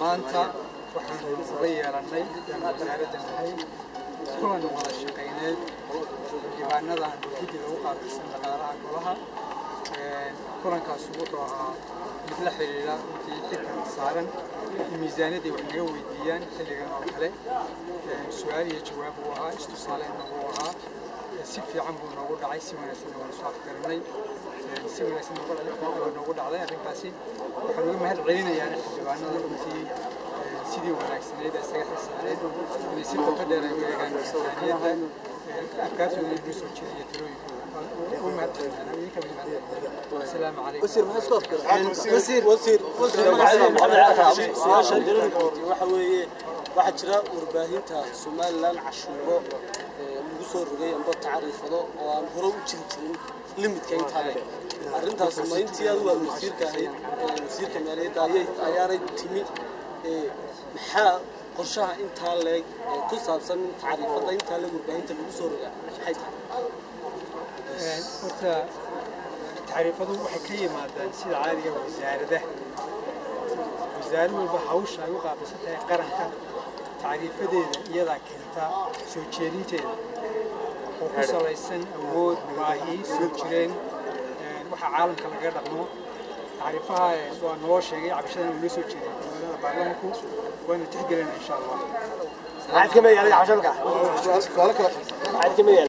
Maanta waxaanu la yeelannay wasaaradda nahay kulan wada shaqayneed xildhibaanada guddiga ugu qaabilsan dhaqaalaha golaha. Kulankaas wuxuu ahaa mid la xiriira runtii xilka saaran in miisaaniyadday wax naga weydiiyaan xilligan oo kale. Su-aal iyo jawaab uu ahaa, istusaaleenna wuu ahaa. Si fiican buu noogu dhacay, si wanaagsanna waanu soo afgaranay, si wanaagsan noogu dhacday arrinkaasi. Waxaan uga mahad celinayaa xildhibaanada runtii sidii wanaagsaneyd ee isaga xilsaareen inay si qoto dheer ay u eegaan miisaaniyadda, afkaartooda inuu soo jeediyo, talooyinkooda. Uga mahad celinayna idinka mahad celinaya. Asalaamu calaykum. Wasiir, wasiir, wasiir, su-aasha waxa weeye, waxaa jira warbaahinta Somaliland cashuuro lagu soo rogay amba tacriifado oo aan hore u jiri jirin limidka intaa leeg. Arrintaas ma intii adigu aad wasiirka ahayd, wasiirka maaliyadda, ayay ayaanay timi? Maxaa qorshaha intaa leeg ku saabsan in tacriifada intaa leeg warbaahinta lagu soo rogaa maxay tahay? Horta tacriifadu waxay ka yimaadaan sida caadiga wasaaradaha. Wasaarad walba hawsha ay u qaabilsan tahay qaranka tacriifadeeda iyadaa keenta soo jeedinteeda oo ku salaysan awood, baahi soo jireen, waxa caalamka lagaga dhaqmo. Tacriifaha waa naloo sheegay, cabashadan uu noo soo jeeday xildhibaanada baarlamanku, waanu tixgelinaa insha Allah. Maxaad ka meeyaa cabasha markaa? Maxaad ka meeyaa?